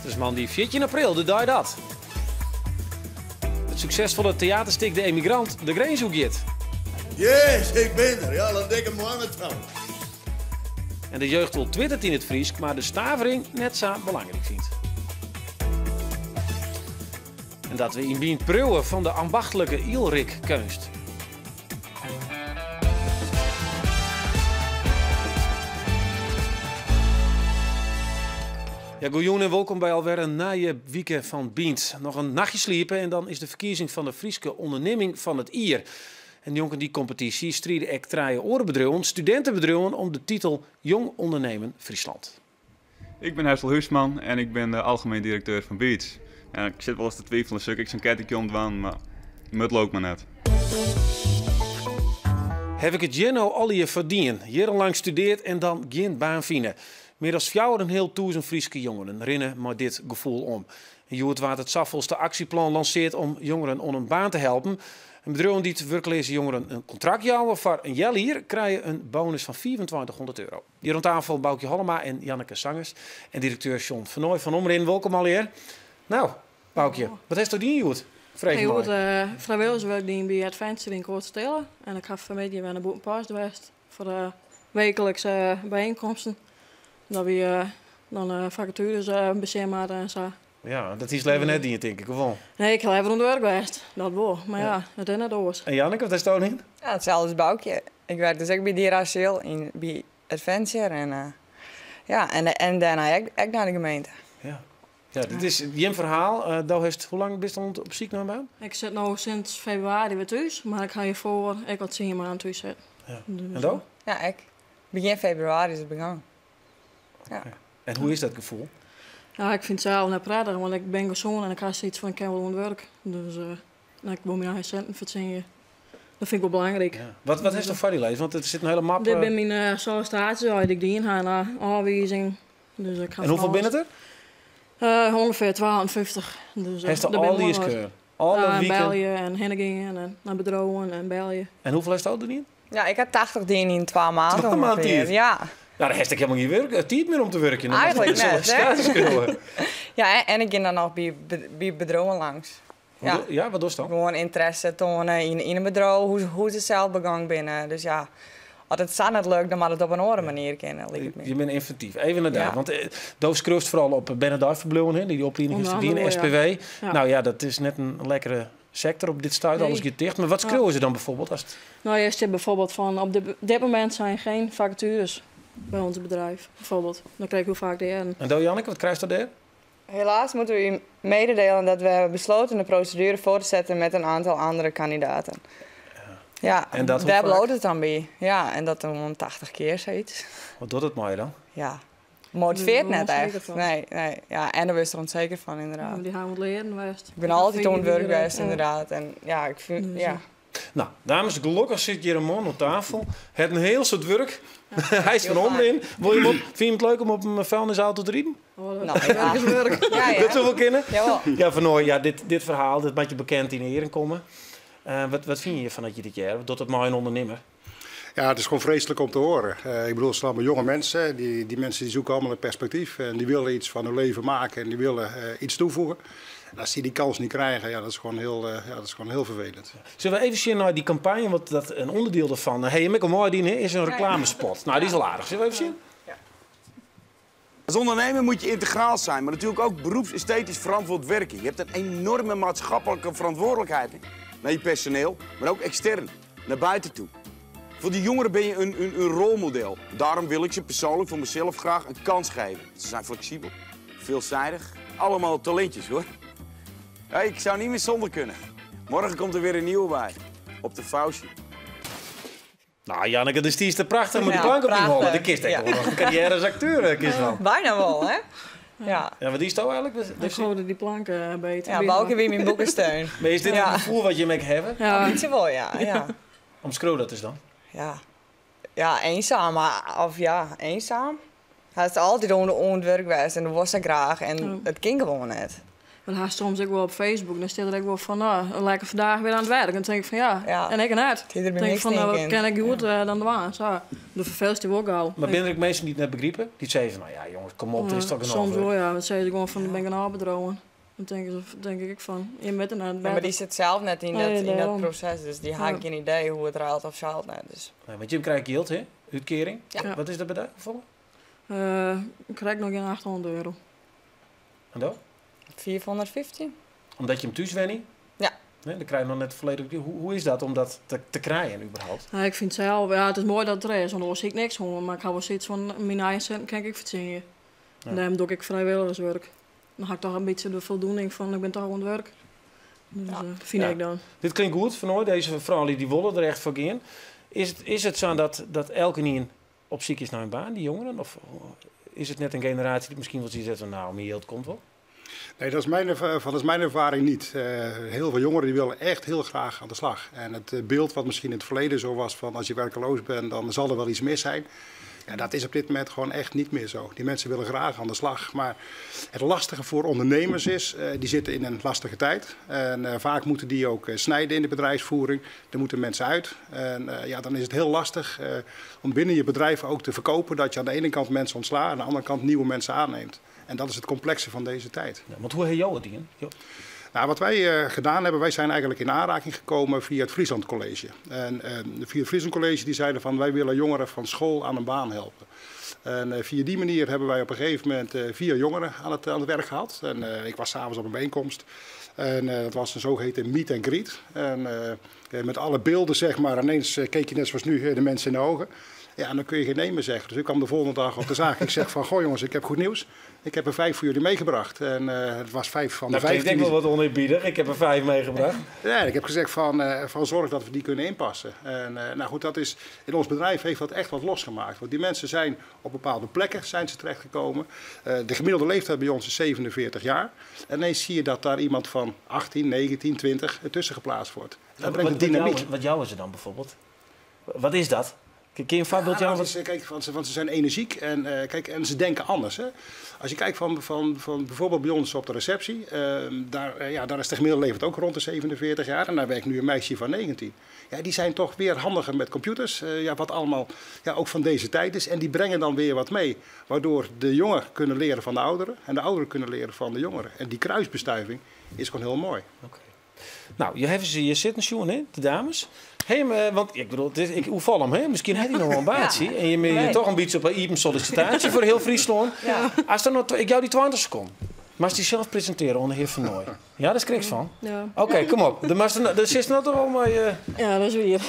It is moandei 14 april, de dei dat it suksesfolle teaterstik De Emigrant de grins oer giet. Yes, ik bin der. Ja, al in dikke moanne ta. En de jeugd wol twittert yn it Frysk, mar de stavering net sa belangryk fynt. En dat we yn Bynt priuwe fan de ambachtlike ielrikkeunst. Ja, goejûn en wolkom by alwer in nije wike fan Bynt. Noch in nachtje sliepe en dan is de ferkiezing fan de Fryske ûndernimming fan it jier. En njonken dy kompetysje stride ek trije oare bedriuwen, studintebedriuwen, om de titel Jong Ondernemen Friesland. Ik bin Hessel Huisman en ik bin de algemeen direkteur fan Beats. En ik sit wolris te twivelen, sil ik sa'n kettingje omdwaan, mar it lukt my net. Haw ik it hjir no allegear foar dien? Jierrenlang studeard en dan gjin baan fine. Mear as 4500 Fryske jongeren rinne mei dit gefoel om. En hjoed waard it safolste aksjeplan lanseard om jongeren oan in baan te helpen. En bedriuwen dy't wurkleaze jongeren in kontrakt jouwe foar in healjier krije in bonus fan 2500 euro. Hjir oan tafel Boukje Hollema en Janneke Sangers en direkteur John Vernooy fan Omrin. Wolkom allegear. Nou, Boukje, wat hast dien hjoed? Freegje Ik hjoed frijwilligerswurk dien by Adventure yn Koatstertille. En ik ha fanmiddei wer nei Bûtenpost west foar de wyklikse byienkomsten. Dat wy dan fakatueres besjen moatte en sa. Ja, dat hiest leaver net dien, tink ik, of wol? Nee, ik ha leaver oan it wurk west. Dat wol, mar ja, it is net oars. En Janneke, wat hast do dien? Ja, itselde as Boukje. Ik werk dus ek by Dierasiel yn by Adventure en uh, ja, en, en dêrnei ek, ek nei de gemeente. Ja. Ja, dit is jim ferhaal. Uh, do hast, hoe lang bist al op syk nei in baan? Ik sit no sinds febrewaris wer thús, mar ik ha hjirfoar ek al 10 maand thús sitten. Ja. En do? Ja, ek. Begjin febrewaris is it begûn. Ja. En hoe is dat gefoel? Ja, ik fyn it sels net prettig, want ik bin gesûn en ik ha sayts fan ik kin wol oan it wurk. Dus uh, ik wol myn eigen sinten fertsjinje. Dat fyn ik wol belangryk. Ja. Wat, wat hast do foar dy lizzen? Want der sit in hiele map. Dit binne myn uh, sollisitaasjes dy't ik dien ha en ôfwizing. Dus ik ha en hoefolle binne it der? Uh, ûngefear 52. Dus, uh, Hast al dy skreaun? Alle wiken? Belje en hinne gean en nei bedriuwen en belje. En hoefolle hast do der dien? Ja, ik ha 80 dien yn twa maand Twa maand ûngefear. tiid? Ja. Nou, dan hast ek hielendal gjin wurk, tiid mear om te wurkjen. Dan moatst Eigentlik net, hè? sollisitaasjes skriuwe. Ja, en ik gean dan noch by, by bedriuwen langs. Ja. Ja, wat dochst dan? Gewoan ynteresse toane yn, yn in bedriuw, hoe, hoe se sels begûn binne. Dus ja, as it sa net lukt, dan moat it op in oare manier kinne, liket my. Je binne ynventyf. Even nei dy, Ja. want do skriuwst foaral op bernedeiferbliuwen, hè, dy oplieding is Onder dien, andere, SPW. ja. Nou ja, dat is net in lekkere sektor op dit stuit, Nee. alles giet ticht. Mar wat skriuwe se dan byfoarbyld? As it- Nou, je zit bijvoorbeeld van op dit moment zijn geen vacatures bij ons bedrijf, bijvoorbeeld. Dan krijg ik heel vaak de en. En do, Janneke, wat krijst do dêr? Helaas moeten we u mededelen dat we hebben besloten de procedure voort te zetten met een aantal andere kandidaten. Ja, En dat hoe dêr faak? bliuwt it dan by. Ja, en dat dan 80 kear sayts. Wat docht it mei je dan? Ja, motivearret Dêr net wurdst ûnseker echt. fan. Nee, nee. Ja, en dêr wurdst der ûnseker fan, ynderdaad. Ja, dy ha oan it learen west. Ik bin altyd oan it wurk west, ynderdaad. En ja, ik fyn, Dus, ja. Nou, dames, gelokkich sit hjir in man oan tafel. Hat in hiel soad wurk. Hy is fan Omrin. Wol je him op, fyn je it leuk om op in vuilnisauto te riden? Oh, dat Nou, ja. is wurk. Ja, ja. Dat soe wol kinne. Jawol. Ja, Vernooy, ja, dit, dit ferhaal dat moat je bekend yn 'e earen komme. Wat, wat fine je fan dat je dit hearre? Wat docht it mei in ûndernimmer? Ja, het is gewoon vreselijk om te horen. Ik bedoel, het zijn allemaal jonge mensen. Die, die mensen die zoeken allemaal een perspectief. En die willen iets van hun leven maken en die willen iets toevoegen. En als die die kans niet krijgen, ja, dat is gewoon heel, ja, dat is gewoon heel vervelend. Sille we even sjen nei dy kampanje? Want dat in ûnderdiel derfan, hey, Mikkel Mooi is in reklamespot. Nou, dy is al aardich. Sille we even sjen? Als ondernemer moet je integraal zijn, maar natuurlijk ook beroepsesthetisch verantwoord werken. Je hebt een enorme maatschappelijke verantwoordelijkheid hè? Naar je personeel, maar ook extern, naar buiten toe. Voor die jongeren ben je een, een, een rolmodel. Daarom wil ik ze persoonlijk voor mezelf graag een kans geven. Ze zijn flexibel, veelzijdig, allemaal talentjes hoor. Ja, ik zou niet meer zonder kunnen. Morgen komt er weer een nieuwe bij, op de Fauci. Nou, Janneke, de stiest er prachtich mei dy Ja, plank op dyn holle. prachtich. De kinst ek Ja. wol noch in karriêre as akteur, kinst wel. Bijna wol, hè? Ja. Ja, wat is dat eigenlijk? Ik hoorde die planken beter. Ja, Boukje wie myn boekensteun. Maar is dit Ja. it gefoel wat je ek hawwe? Ja. In bytsje wol, ja. Ja. Omskriuw dat ris dan. Ja. Ja, eenzaam. Maar, of ja, eenzaam. Hy is altyd oan it wurk west en dat wol sa graach. En Ja. it kin gewoan net. Maar dan hast soms ek wol op Facebook, dan stiet der ek wol fan, no, lekker vandaag weer aan het werk. Dan tink ik fan ja, Ja. en ik net. Het is er bij Dan tink ik niks fan, nou, wat denken. kin ik goed dan dwaan? Sa. Dan ferfelst dy wol gau. Maar binne der ek minsken dy't it net begripe? Dy't sizze fan, no ja jonges, kom op, der is toch genôch Soms wurk. wol, ja. Dan sizze se gewoan fan, ben ik in ôfbedriuwen. Dan tink ik ek fan, je moatte net Ja, mar dy sit sels net yn Nee, dat, yn dat dêrom. proses, dus dy ha Ja. gjin idee hoe't it ruilt of zeilt net. Dus. Nee, want jim krije jild, hè? Útkearing. Ja. Wat is dat by dy? Hoefolle? Ik krij noch gjin €800. En dan? 415? Omdat je him thús wenje? Ja. Nee, dan krije je noch net folledich. Hoe is dat om dat te krijen überhaupt? Nou, ik fyn it sels, ja, it is moai dat it der is, want oars hie ik niks hân. Mar ik ha wol sayts fan, myn eigen sinten kin ik ek fertsjinje. Ja. En dêrom doch ik frijwilligerswurk. Dan ha ik dochs in bytsje de foldoening fan, ik bin dochs oan it wurk. Dus, fyn ik dan. Dit klinkt goed, Van Ooy. Dizze froulju dy wolle der echt foar gean. Is it sa dat elkenien op syk is nei in baan, dy jongeren? Of is it net in generaasje dy't miskien wol sayts hat fan, no, myn jild komt wol? Nee, dat is mijn ervaring niet. Heel veel jongeren die willen echt heel graag aan de slag. En het beeld wat misschien in het verleden zo was van als je werkeloos bent, dan zal er wel iets mis zijn. Ja, dat is op dit moment gewoon echt niet meer zo. Die mensen willen graag aan de slag. Maar het lastige voor ondernemers is, die zitten in een lastige tijd. En vaak moeten die ook snijden in de bedrijfsvoering. Er moeten mensen uit. En dan is het heel lastig om binnen je bedrijf ook te verkopen dat je aan de ene kant mensen ontslaat en aan de andere kant nieuwe mensen aanneemt. En dat is het complexe van deze tijd. Ja, want hoe heet jou het in? Jo. Nou, wat wij gedaan hebben, wij zijn eigenlijk in aanraking gekomen via het Friesland College. En via het Friesland College die zeiden van wij willen jongeren van school aan een baan helpen. En via die manier hebben wij op een gegeven moment 4 jongeren aan het werk gehad. En ik was 's avonds op een bijeenkomst. En dat was een zogeheten meet and greet. En met alle beelden, ineens keek je net zoals nu de mensen in de ogen. Ja, en dan kun je geen nee meer zeggen. Dus ik kwam de volgende dag op de zaak. Ik zeg van, goh jongens, ik heb goed nieuws. Ik heb er 5 voor jullie meegebracht. En het was 5 van de Dat klinkt 15. ook wel wat oneerbiedig. Ik heb er 5 meegebracht. Ja, ik heb gezegd van zorg dat we die kunnen inpassen. En nou goed, dat is, in ons bedrijf heeft dat echt wat losgemaakt. Want die mensen zijn op bepaalde plekken zijn ze terechtgekomen. De gemiddelde leeftijd bij ons is 47 jaar. En ineens zie je dat daar iemand van 18, 19, 20 ertussen geplaatst wordt. Dat brengt een dynamiek. Wat jouwen ze dan bijvoorbeeld? Wat is dat? Kun je een voorbeeld Ja, jouwen? dat is, kijk, want ze zijn energiek en kijk, en ze denken anders. Hè? Als je kijkt van bijvoorbeeld bij ons op de receptie, daar is de gemiddelde leeftijd ook rond de 47 jaar. En daar werkt nu een meisje van 19. Ja, die zijn toch weer handiger met computers, wat allemaal, ook van deze tijd is. En die brengen dan weer wat mee, waardoor de jongeren kunnen leren van de ouderen en de ouderen kunnen leren van de jongeren. En die kruisbestuiving is gewoon heel mooi. Oké. Nou, je hebt ze hier zitten, Sjoen, hè? De dames. Hé, maar, want ik bedoel, dit, ik, hoe val hem, hè? Misschien heeft hij nog wel een baantje. Ja. En je bent Nee. toch een beetje op een open sollicitatie voor heel Friesland. Ja. Als er nog ik jou die 20 seconden. Maar als die zelf presenteren onder heer Van Nooy. Ja, daar schrik van. Ja. Oké, kom op. De master, de zit nou toch al maar Ja, dat is weer.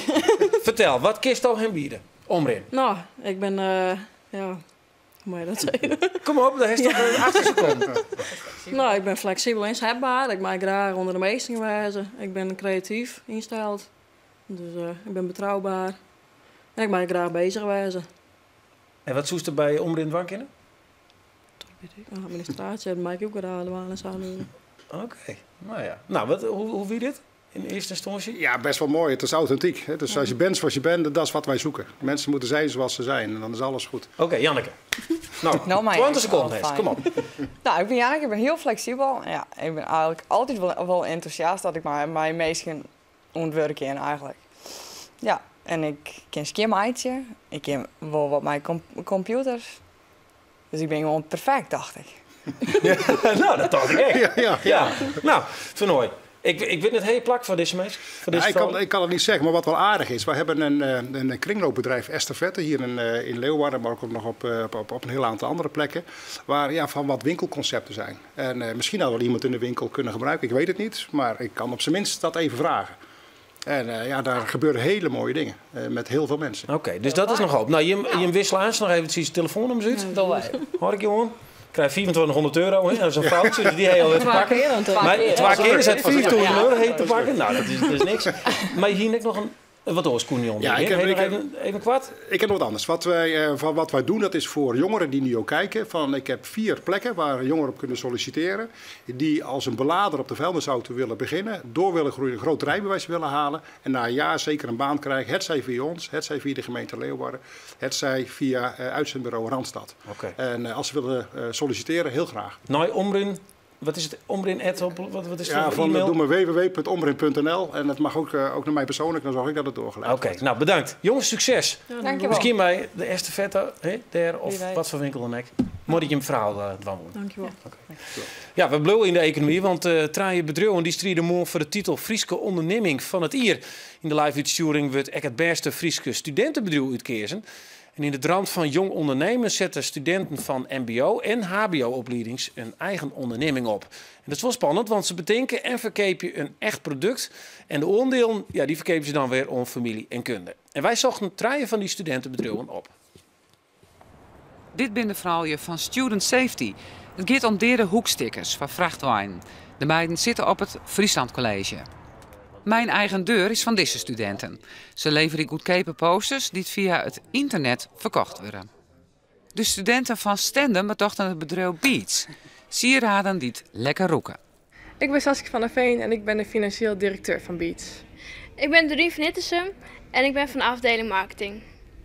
Vertel, wat kist al hem bieden? Omrin. Nou, ik ben, ja, hoe moet je dat zeggen? Kom op, daar is toch een 8 seconden. Nou, ik ben flexibel inzetbaar. Ik maak graag onder de meesten wijzen. Ik ben creatief ingesteld. Dus ik ben betrouwbaar. En ik maak graag bezig wijzen. En wat zoest er bij Omrin dwang kennen? Dat weet ik. Nou, administratie, dat maak ik ook graag de waan en zo. Oké, nou ja. Nou, wat, hoe, hoe wie dit? In eerste instantie? Ja, best wel mooi. Het is authentiek. Hè? Dus als je bent zoals je bent, dat is wat wij zoeken. Mensen moeten zijn zoals ze zijn en dan is alles goed. Oké, Janneke. Nou, Nou, maar 20 ja, seconden, wel Hest. fijn. Kom op. Nou, ik ben Janneke, ik ben heel flexibel. Ja, ik ben eigenlijk altijd wel enthousiast dat ik maar mijn meesten ontwerken in eigenlijk. Ja, en ik ken skimmeidje. Ik ken wel wat mijn computers. Dus ik ben gewoon perfect, dacht ik. Ja, nou, dat dacht ik echt. Ja, ja. Ja. Nou, Van Nooy. Ik weet het hele plak van deze mensen. Van deze Ja, vrouw. ik kan het niet zeggen, maar wat wel aardig is. Wij hebben een kringloopbedrijf Estafette hier in Leeuwarden, maar ook nog op een heel aantal andere plekken. Waar van wat winkelconcepten zijn. En misschien had wel iemand in de winkel kunnen gebruiken, ik weet het niet. Maar ik kan op zijn minst dat even vragen. En daar gebeuren hele mooie dingen met heel veel mensen. Oké, dus dat is nog hoop. Nou, je wisselt aan, nog even het telefoonnummer uit. Ja, Dat wel. Hoor ik, jongen? Ik krijg 2400 euro, hè? Dat is een foutje, dus die heb je alweer te Twee pakken. keer dan toch? Maar keer. 2 keer is het 2400 Ja. euro heet te pakken. Nou, dat is niks. Maar hier net nog een wat oorskoen onder. Ja, ik hè? heb- Heb je nog ik heb even een kwart? Ik heb nog wat anders. Wat wij doen, dat is voor jongeren die nu ook kijken. Van, ik heb 4 plekken waar jongeren op kunnen solliciteren. Die als een belader op de vuilnisauto willen beginnen. Door willen groeien, een groot rijbewijs willen halen. En na een jaar zeker een baan krijgen. Het zij via ons, het zij via de gemeente Leeuwarden. Het zij via uitzendbureau Randstad. Oké. En als ze willen solliciteren, heel graag. Nou, Omrin Wat is it? Omrin at op, wat is het Ja, voor van e-mail? doe maar www.omrin.nl en dat mag ook naar mij persoonlijk, dan zorg ik dat het doorgeleid Oké, wordt. nou bedankt. Jongens, succes. Ja, Dankjewel. Misschien bij de estafette, hè, daar Wie of weet. wat voor winkel dan ook. Mooi dat je hem verhaal dwang wordt. Dankjewel. Ja, we blijven in de economie, want traaie bedrijven die strijden morgen voor de titel Frieske Onderneming van het Ier. In de live-uitsturing wordt ek het beste Frieske studentenbedrijf uitkezen. En in de draad van jong ondernemen zetten studenten van MBO en HBO-opleidings een eigen onderneming op. En dat is wel spannend, want ze bedenken en verkopen een echt product. En de oordelen, ja, die verkopen ze dan weer om familie en kunde. En wij zochten traaien van die studentenbedrijven op. Dit binnen de verhaalje van Student Safety. Het gaat om derde hoekstickers van vrachtwagen. De meiden zitten op het Friesland College. Mijn eigen deur is van deze studenten. Ze leveren goedkope posters die via het internet verkocht worden. De studenten van Stenden betochten het bedrijf Beats. Sieraden die het lekker roeken. Ik ben Saskia van der Veen en ik ben de financieel directeur van Beats. Ik ben Dorien van Ittersum en ik ben van de afdeling marketing.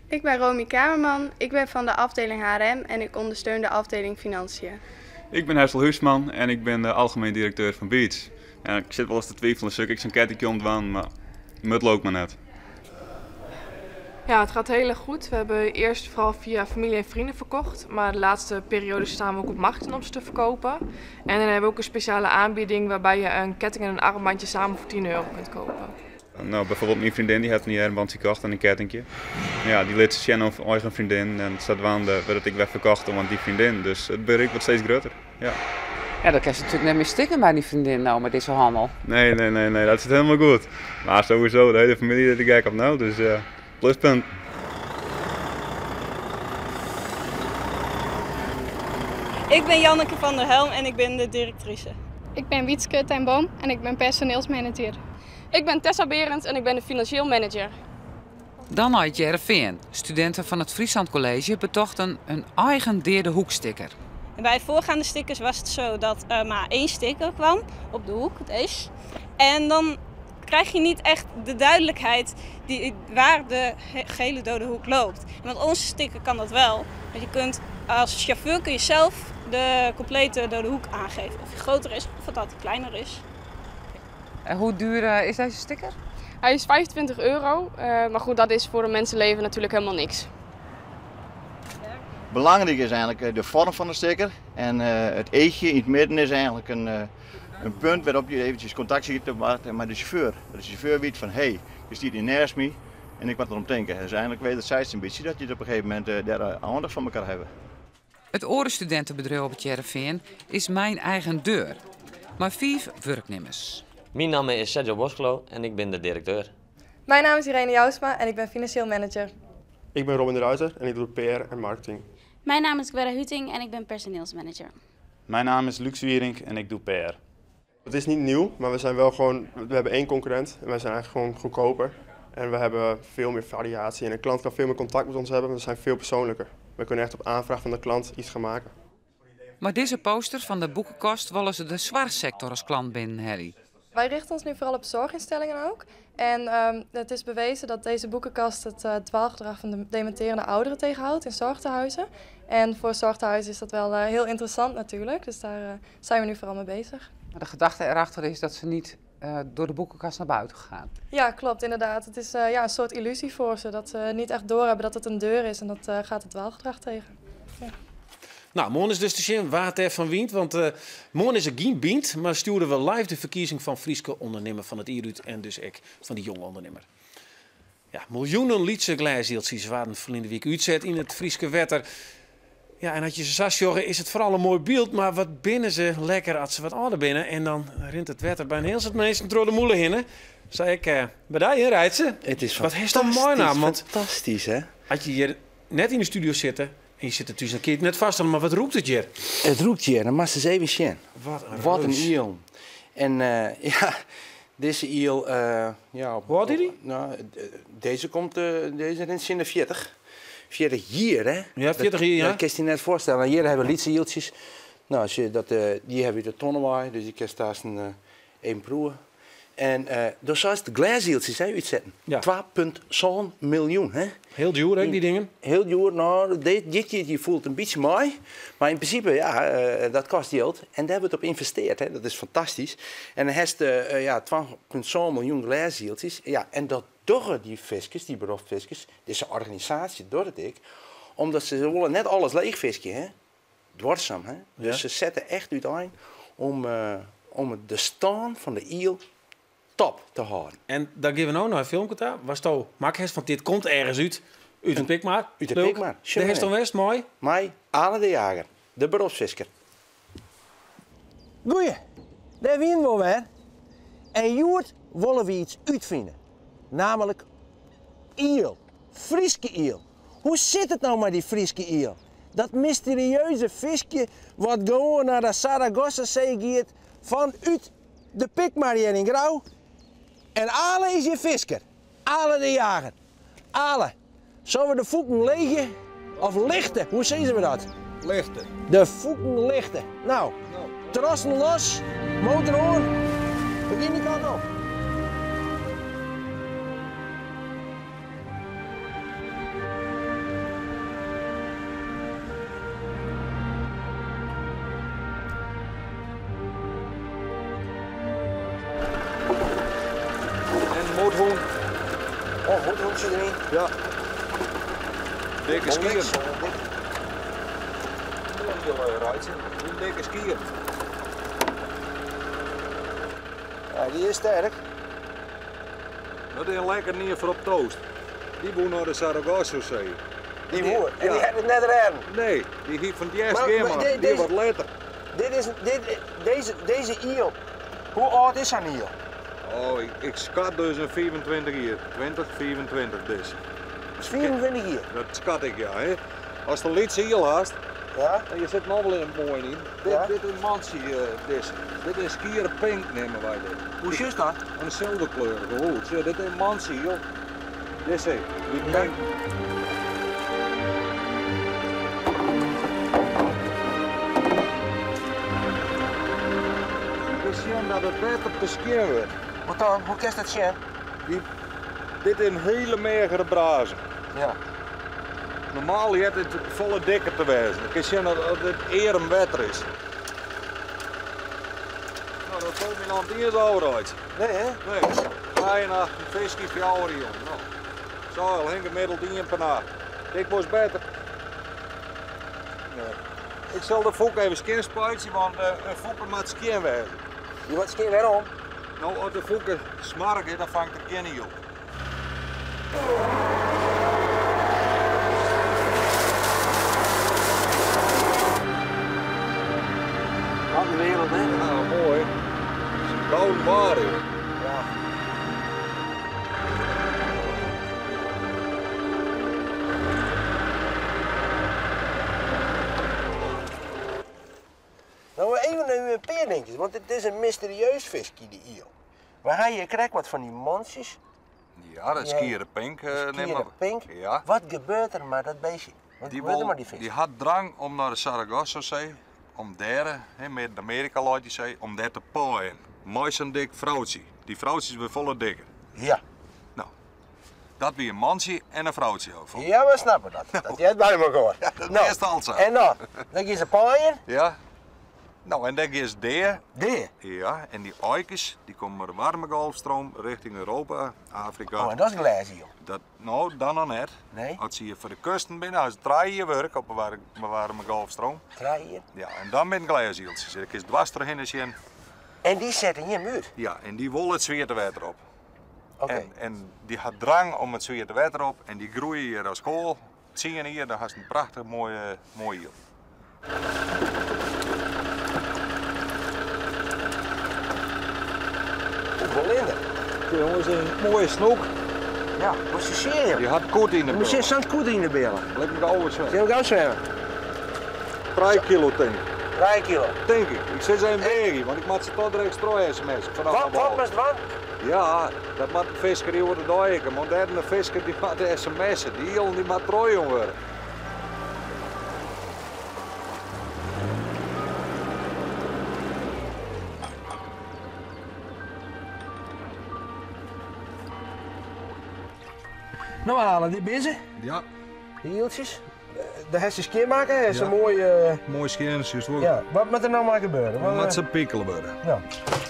Ik ben Romy Kamerman, ik ben van de afdeling HRM en ik ondersteun de afdeling Financiën. Ik ben Hessel Huisman en ik ben de algemeen directeur van Beats. En ik zit wel eens te twijfelen, zal ik zo'n kettingje omdwaan, maar het loopt maar net. Ja, het gaat heel erg goed. We hebben eerst vooral via familie en vrienden verkocht. Maar de laatste periode staan we ook op markten om ze te verkopen. En dan hebben we ook een speciale aanbieding waarbij je een ketting en een armbandje samen voor 10 euro kunt kopen. Nou, bijvoorbeeld mijn vriendin die had een armbandje gekocht en een kettingje. Ja, die liet ze zien of eigen vriendin en zodoende werd ik weer verkocht om aan die vriendin. Dus het bereik wordt steeds groter. Ja. Ja, dat kan ze natuurlijk net meer stikken bij die vriendin nou met deze handel. Nee, nee, nee, nee, dat zit helemaal goed. Maar sowieso, de hele familie is er gek op nou, dus pluspunt. Ik ben Janneke van der Helm en ik ben de directrice. Ik ben Wietske ten Boom en ik ben personeelsmanager. Ik ben Tessa Berends en ik ben de financieel manager. Dan uit Heerenveen. Studenten van het Friesland College betochten een eigen derde hoeksticker. En bij voorgaande stickers was het zo dat er maar 1 sticker kwam op de hoek, deze. En dan krijg je niet echt de duidelijkheid waar de gele dode hoek loopt. En met onze sticker kan dat wel. Want als chauffeur kun je zelf de complete dode hoek aangeven. Of die groter is of dat die kleiner is. En hoe duur is deze sticker? Hij is 25 euro, maar goed, dat is voor een mensenleven natuurlijk helemaal niks. Belangrijk is eigenlijk de vorm van de sticker en het eegje in het midden is eigenlijk een punt waarop je eventjes contact ziet met de chauffeur. Dat de chauffeur weet van hé, hey, er staat hier naast me en ik moet erom denken. Dus eigenlijk wederzijds een beetje dat je het op een gegeven moment daar aandacht van elkaar hebben. Het orenstudentenbedrijf op het Heerenveen is Mijn Eigen Deur, maar 5 werknemers. Mijn naam is Sergio Bosklo en ik ben de directeur. Mijn naam is Irene Jousma en ik ben financieel manager. Ik ben Robin de Ruiter en ik doe PR en marketing. Mijn naam is Guerra Huting en ik ben personeelsmanager. Mijn naam is Luc Zwierink en ik doe PR. Het is niet nieuw, maar we zijn wel gewoon, we hebben 1 concurrent en wij zijn eigenlijk gewoon goedkoper. En we hebben veel meer variatie en een klant kan veel meer contact met ons hebben, want we zijn veel persoonlijker. We kunnen echt op aanvraag van de klant iets gaan maken. Maar deze poster van de boekenkast willen ze de zwarsector als klant binnen, Harry. Wij richten ons nu vooral op zorginstellingen ook. En het is bewezen dat deze boekenkast het dwaalgedrag van de dementerende ouderen tegenhoudt in zorgtehuizen. En voor zorgtehuizen is dat wel heel interessant natuurlijk, dus daar zijn we nu vooral mee bezig. Maar de gedachte erachter is dat ze niet door de boekenkast naar buiten gaan. Ja, klopt inderdaad. Het is een soort illusie voor ze, dat ze niet echt doorhebben dat het een deur is en dat gaat het dwaalgedrag tegen. Ja. Nou, morgen is dus de zin waar het van wint, want morgen is er geen bient, maar sturen we live de verkiezing van Frieske ondernemer van het Ieruut en dus ik van die jonge ondernemer. Ja, miljoenen Lietse glijzieltjes waren verleden week uitzet in het Frieske wetter. Ja, en had je ze zas joggen, is het vooral een mooi beeld, maar wat binnen ze lekker als ze wat ouder binnen en dan rint het wetter bij een heel soort mensen door de molen heen. Zei ik, bij die rijdt ze. Het is wat is dat mooi nou, want fantastisch, hè? Had je hier net in de studio zitten en je zit er tussen een keer net vast, maar wat roept het hier? Het roept hier, dan mag ze eens even zien. Wat een iel. En ja, deze iel... ja, op, Hoe oud is die? Nou, deze komt, deze rent in de 40. 40 hier, hè? Ja, 40 hier, ja. Dat kan je je net voorstellen. Hier hebben we Lietse ieltjes. Nou, als je dat, die hebben we de tonnenwaai, dus die kan daar een proeven. En do seist de glêsieltsjes hè, útsetten. 2,7 miljoen. Hè? Hiel djoer, hè, dy dingen? Hiel djoer. No, dit jier foel it in bytsje mei. Mar yn prinsipe, ja, dat kostet jild. En dêr wurdt op ynvestearre. Hè? Dat is fantastysk. En dan hast ja, 2,7 miljoen glêsieltsjes. Ja, en dat dogge dy fiskers, dy beropsfiskers, dizze organisaasje docht it ek, omdat se wolle net alles leechfiskje. Hè? Duorsum, hè? Dus se sette echt útein om de stân fan de iel top te hâlden. En dan gean we no nei in filmke ta. Watsto makke hast, want dit komt ergens út de Pikmar. Út de Pikmar. Dêr hast dan west mei? Mei Ale de Jager, de beropsfisker. Goeie, dêr wiene we wer. En hjoed wolle we iets útfine. Namelijk iel. Fryske iel. Hoe sit it no mei dy Fryske iel? Dat mysterieuze fiskje wat gewoan nei de Sargassosee giet fanút de Pikmar hjir yn Grou. En Ale is hjir fisker. Ale de Jager. Ale, sille we de fûken leegje of lichte? Hoe sizze we dat? Lichte. De fûken lichte. No, trossen los, motor oan. We gean dy kant op. En motorhûn. Oh, motorhûn sit deryn. Ja. Dikke skier. Een dikke skier. Ja, dy is sterk. Dat is lekker niet voor op toast. Dy woe nei de Sargassosee. Dy woe? En dy hat it net rêden? Nee, dy hie fan it hjerst gean moatten. Dy wat letter. Dit is, dit, deze, deze iel, hoe âld is sa'n iel? Oh, ik skat dus in 25 jier. 20, 25 dus. 25 jier? Dat skat ik, ja. Hè. Ast in lytse iel hast, ja? En je sit no wol in it moaie yn. Ja? Dit, dit is in mantsje, dizze. Dit is skiere pink, neame wy dit. Hoe sjochst dat? In silverkleurige hûd. Sjoch, dit is in mantsje, joh. Dizze, dy pink. We sjen dat it wetter te skjin wurdt. Wat dan? Hoe kinst dat sjen? Dy, dit is in hiele meagere brazem. Ja. Normaal heart it folle dikker te wêzen. Dan kinst sjen dat it earm wetter is. No, dat falt my noch net iens ôfreitsje. Nee, hè? Nee. Trije nachten fiskje, fjouwer jûn. No, sa al hin gemiddeld ien per nacht. Dit was better. Nee. Ik sil de fûk even skjin spuitsje, want in fûke moat skjin wêze. Dy moat skjin wêrom? No, as de fûke smoarch is, dan fangt er gjin iel. Wat in wereld, hè? Ja, moai. Het is een gouden waar, joh. Ja. Nou, even nu een pear dinkjes, want it is in mysterieus fiskje, dy iel. We ha hjir krekt wat fan dy mantsjes. Ja, dat skiere pink. Skiere pink. Ja. Wat gebeurt der mei dat beestje? Wat gebeurt der mei dy fisk? Dy hat drang om nei de Sargassosee, om dêr, hè, Midden-Amearika leit dy see, om dêr te paaien. Mei sa'n dik froutsje. Dy froutsjes wurde folle dikker. Ja. No, dat wie in mantsje en in froutsje. Ja, we snappe dat. Dat heart by mekoar. Ja, dat No, is al sa. En dan? Dan gean se paaien. Ja. No, en dêr gean se dea. Dea? Ja, en dy eikes, dy komme mei de waarme golfstroom richting Europa, Afrika. Oh, en dat is glêsiel? Dat, no, dan noch net. Nee? As se hjir foar de kusten binne, ha se 3 jier wurk op de waarme golfstroom. 3 jier? Ja, en dan binne glêsieltsjes. Dêr kinst dwars trochhinne sjen. En dy sette jim út? Ja, en dy wolle it swiete wetter op. Oké. En dy ha drang om it swiete wetter op en dy groeie hjir as koal. 10 jier, dan hast in prachtich moaie, moaie iel. Oeh, Belinda. Jongens, in mooie snoek. Ja, wat is serieus? Die had koet in de Moet je billen. zo'n koet in de billen? Lit me gauw zwemmen. Zullen we gauw zwemmen? 3 kilo, denk ik. 3 kilo? Denk ik. Ik zit ze in wegen, want ik moet ze tot direct strooien sms. Vanaf Wat, de bal. wat was het? Ja, dat moet een visker die over de dijk. Want daar een visker die moet sms'en. Die iel die moet strooien worden. No Ale, dit binne se. Ja. De ieltsjes. De hast se skjinmakke, is Ja. in moai... Moai skjin, juist wol. Ja, wat moat der no mei gebeure? Dan moat se pikkele wurde. Ja.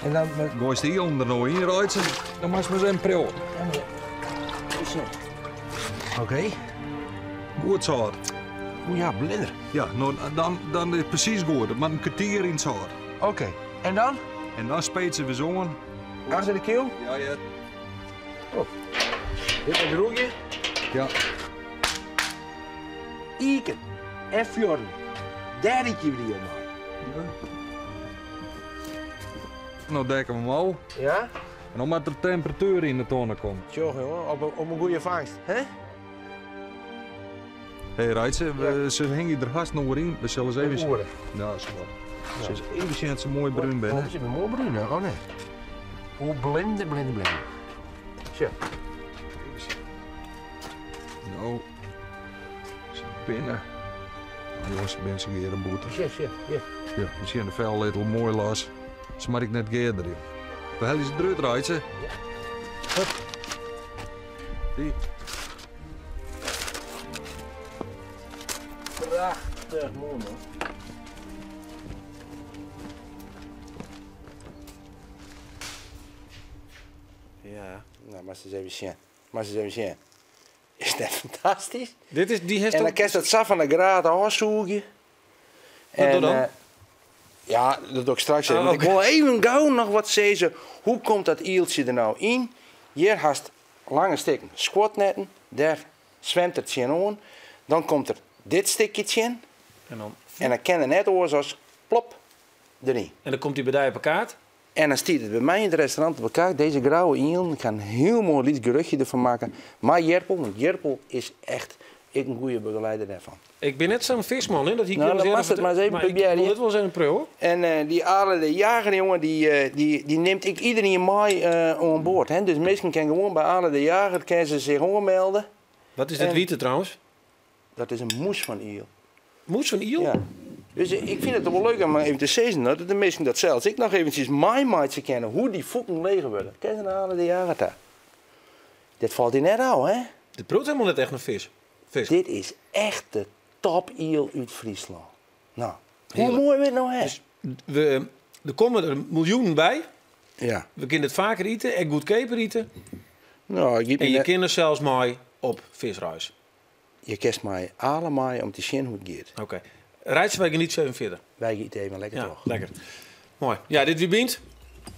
En dan... Goaist de ielen der no yn, Reitse, dan moatst mar ris even priuwe. Oké. Goed sâlt. O ja, blinder. Ja, no, dan is it presys goed. It moat in kertier yn it sâlt. Oké. En dan? En dan speetse we se oan. Gas yn de kiel? Ja, ja. Oh. Dit is roegje. Ja. Iken en fjorden. Dêr ite je dy mei. No dekke we him ôf. Ja? En dan moat der temperatuer yn de tonne komme. Tsjoch, jonge, op in goede fangst, hè? Hé Reitse, se hingje der hast noch yn. We sille ris even Oere. Ja, is wat. Se is even sjen dat se moai brún binne. Oh, se binne moai brún, hè? Oh nee. Hoe blinde, blinde, blinde. Sjoch. No, se binne. Oh, jonges, se binne se gear in boete. Sjoch, sjoch, ja. Ja, we sjen de fel moai los. Se moat ik net gearder, joh. We helje se derút, Reitse. Hup. Die. Prachtich moai, man. Ja, nou, moatst ris even sjen. Moatst ris even sjen. Is dat fantastysk? Dit is, dy hast En dan kinst dat sa fan de graat ôfsûgje. Wat doe dan? Ja, dat doch ik straks even. Ah, Want ik oké. wol even gau noch wat sizze. Hoe komt dat ieltsje der no yn? Hjir hast lange stikken skuornetten. Dêr swimt er tsjinoan. Dan komt er dit stikje tsjin. En dan, En dan kin er net oars as plop deryn. En dan komt hy by dy op 'e kaart? En dan stiet it by my yn it restaurant op 'e kaart. Dizze grauwe ielen. Ik ha in hiel moai lyts gerechtje derfan makke. Mei jirpel, want jirpel is echt ek in goede begeleider dêrfan. Ik bin net sa'n fiskman, hè? Dat hie ik Nou, wol dan eens moatst it eerder mar ris even maar ik probearje. wol dit wol ris even priuwe. En dy Ale de Jager, jonge, dy nimt ek iderien mei oan board. Hè? Dus minsken kinne gewoan by Ale de Jager kinne se sich oanmelde. Wat is dat En wite trouwens? Dat is in mousse fan iel. Mousse fan iel? Ja. Dus ik fyn it wol leuk om even te sizzen dat de minsken dat sels ek noch eventsjes meimeitsje kinne hoe dy fûken leger wurde. Kinne se nei Ale de Jager ta. Dit falt dy net ôf, hè? Dit priuwt helemaal net echt nei fisk. Fisk. Dit is echt de topiel út Fryslân. No, hoe Hearlik. moai wurdt it no, hè? Dus der komme der miljoenen by. Ja. We kinne it faker ite en goedkeaper ite. No, ik En je kinne sels mei op visreis. Je kinst mei Ale mei om te sjen hoe't it giet. Oké. Reitse, wy genietsje even fierder. Wy ite even lekker Ja, troch. lekker. Moai. Ja, dit wie Bynt.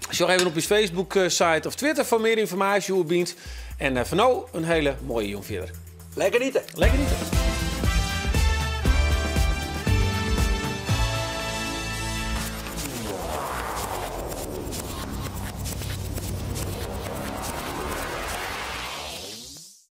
Sjoch even op ús Facebook-site of Twitter foar mear ynformaasje oer Bynt. En foar no in hiele moaie jûn fierder. Lekker ite. Lekker ite.